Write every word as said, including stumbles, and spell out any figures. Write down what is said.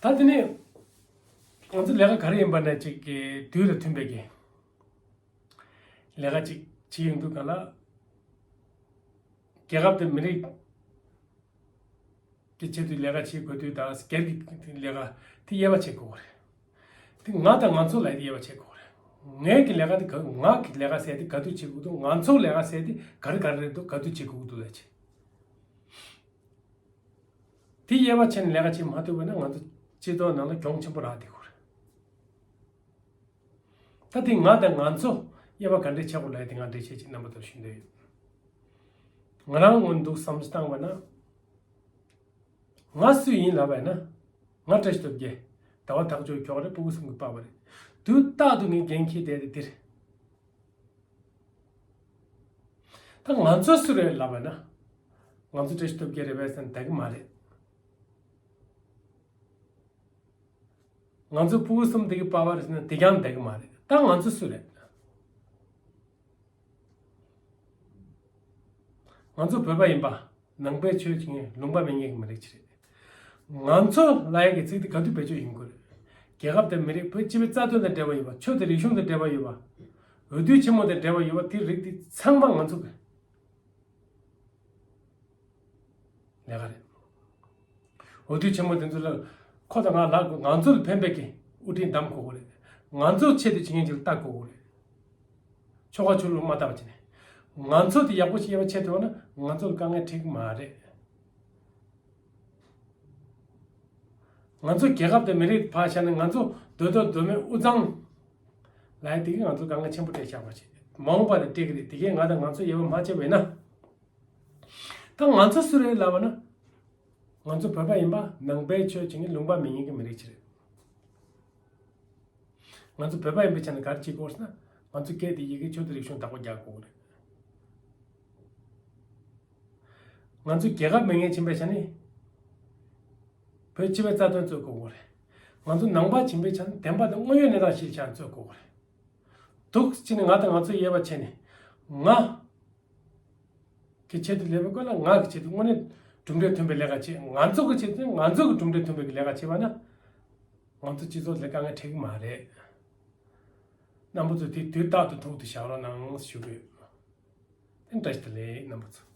ད་དེ་ནས་ང་ཚོ་ལས་ཀ་ག་རེ་ཡིན་པ་ནས་ཅིག་གི་དུས་ལ་མཐུན་པའི་གི་ལས་ཀ་ཅིག་བྱེད་ཡོང་དུས་ག་ལ། རྒྱལ་ཁབ་དང་མི་རིགས་ཀྱི་ཆེད་དུ་ལས་ཀ་བྱེད་དགོས་དུས་དང་སྒེར་གྱི་ལས་ཀ་དེ་དབྱེ་བ་ཕྱེ་དགོས་པ་རེད། དེ་ང་དང་ང་ཚོ་ལ་དབྱེ་བ་ཕྱེ་དགོས་པ་རེད། ངའི་གི་ལས་ཀ་དེ་ག་ང་གི་ལས་ཀ་ཟེར་དེ་ག་དུས་བྱེད་དགོས་འདུག་ང་ཚོའི་ལས་ཀ་ཟེར་དེ་ག་རེ་ག་རེ་རེད་འདུག་ག་དུས་བྱེད་དགོས་འདུག་ལ་བྱེད། དེ་དབྱེ་བ་ཕྱེ་ནས་ལས་ཀ་བྱེད་མ་ཐུབ་པ་ན་ང་ཚོ་སྤྱི་ཚོགས་ནང་ལ་གྱོང་ཆེན་པོ་རག་བསྡད་ཀྱི་ཡོད་རེད། ད་དེ་ང་དང་ང་ཚོ་དབྱེ་བ་ག་འདྲས་ཕྱེ་དགོས་ལབ་ཡ་དེ་ང་འགྲེལ་བཤད་ཅིག་རྣམ་པ་ཚོར་ཞུ་འདོད་ཡོད། ང་རང་ངོས་ནས་འདུག་བསམ་བློ་བཏང་བ་ན། ང་སུ་ཡིན་ལབ་པ་ཡིན་ན། ང་བཀྲ་ཤིས་སྟོབས་རྒྱལ། ཟླ་བ་ཐག་ཆོད་ཁྱོ་ག་རེད། ཕྲུ་གུ་གསུམ་གྱི་པ་ཕ་རེད། དུས་རྟག་ཏུ་ངས་འགན་འཁྱེར་བསྡད་དེ་འདིར། ད་ང་ཚོ་སུ་རེད་ལབ་པ་ན། ང་ཚོ་བཀྲ་ཤིས་སྟོབས་རྒྱལ་རེད་པས་ཟེར་ན་འདང་གི་མ་རེད། ང་ཚོ་ཕྲུ་གུ་གསུམ་དེ་གི་པ་ཕ་རེད་ཟེར་ན་དེ་ཀྱང་འདང་གི་མ་རེད། ད་ང་ཚོ་སུ་རེད། ང་ཚོ་བོད་པ་ཡིན་པ། ནང་པའི་ཆོས་བྱེད་མཁན་ལུང་པ་མེད་མཁན་གྱི་མི་རིགས་ཅིག་རེད། ང་ཚོ་ལབ་ཡག་གི་ཚིག་དེ་ག་དུས་བེད་སྤྱོད་ཡོང་གི་རེད། རྒྱལ་ཁབ་དང་མི་རིགས། བོད་སྤྱི་པའི་རྩ་དོན་དང་འབྲེལ་བ་ཡོད་པ། ཆོས་དང་རིག་གཞུང་དང་འབྲེལ་བ་ཡོད་པ། འོས་བསྡུ་ཆེན་མོ་དང་འབྲེལ་བ་ཡོད་པ། དེ་རིགས་དེ་ཚང་མ་ང་ཚོ་གི་ལས་ཀ་རེད། འོས་བསྡུ་ཆེན་མོ་དེ་ཚོ་ལ་ཁོ་དང་ང་ལ་ང་ཚོ་ལ་ཕན་པའི་གི་དབུ་ཁྲིད་འདེམས་དགོས་ཀྱི་རེད། ང་ཚོ་ཆེད་དུ་བྱེད་མཁན་ཅིག་ལ་ལྟ་དགོས་ཀྱི་རེད། ཆོལ་ཁ་ཆོས་ལུགས་མ་བལྟ་བ་བྱས་ནས། ང་ཚོ་དེ་ཡག་པོ་ཞིག་དབྱེ་བ་ཕྱེ་ཐུབ་པ་ན་ང་ཚོ་ལ་དཀའ་ངལ་འཕྲད་ཀྱི་མ་རེད། ང་ཚོ་རྒྱལ་ཁབ་དང་མི་རིགས་ཕར་བཞག་ནས་ང་ཚོ་སྡོད་ཐབས་སྡོད་མེད་དབུ་གཙང་ལབ་ཡ་དེ་གིས་ང་ཚོ་དཀའ་ངལ་ཆེན་པོ་སྤྲད་བཞག་པ་བྱས། མ་འོངས་པ་ལ་སྤྲད་ཀྱི་རེད། དེ་གས་ང་དང་ང་ཚོ་དབྱེ་བ་མ་ཕྱེ་བས་ན། ད་ང་ཚོ་སུ་རེད་ལབ་པ་ན། ང་ཚོ་བོད་པ་ཡིན་པ། ནང་པའི་ཆོས་བྱེད་མཁན་ལུང་པ་མེད་མཁན་གྱི་མི་རིགས་ཅིག་རེད། ང་ཚོ་བོད་པ་ཡིན་པའི་ཆ་ནས་ག་རེ་བྱེད་དགོས་ཟེར་ན། ང་ཚོ་སྐད་དེ་ཡི་གེ། ཆོས་དང་རིག་གཞུང་བདག་པོ་རྒྱག་དགོས་རེད། ང་ཚོ་རྒྱལ་ཁབ་མེད་མཁན་ཡིན་པའི་ཆ་ནས་བོད་སྤྱི་པའི་རྩ་དོན་རྩོད་དགོས་རེད། ང་ཚོ་ནང་པ་ཡིན་པའི་ཆ་ནས་བདེན་པ་དང་དངོས་ཡོད་གནས་སྟངས་གཞིར་བཞག་ནས་རྩོད་དགོས་རེད། འདུག་སེ་བྱས་ནས་ང་དང་ང་ཚོ་དབྱེ་བ་ཕྱེ་ནས། ང་གི་ཆེད་དུ་ལས་པའི་སྐོར་ལ། ང་གི་ཆེད་དུ་དངོས་གནས་གྲུབ་འབྲས་ཐོན་པའི་ལས་ཀ་བྱེད། ང་ཚོ་གི་ཆེད་དུ་ང་ཚོ་གི་གྲུབ་འབྲས་ཐོན་པའི་ལས་ཀ་བྱེད་པ་ན། ང་ཚོ་སྤྱི་ཚོགས་ལ་དཀའ་ངལ་འཕྲད་ཀྱི་མ་རེད། རྣམ་པ་ཚོ་དེ་དུས་རྟག་ཏུ་ཐུགས་དུ་བཞག་རོགས་གནང་ཞུ་གི་ཡོད། དེ་བཀྲ་ཤིས་བདེ་ལེགས་རྣམ་པ་ཚོ།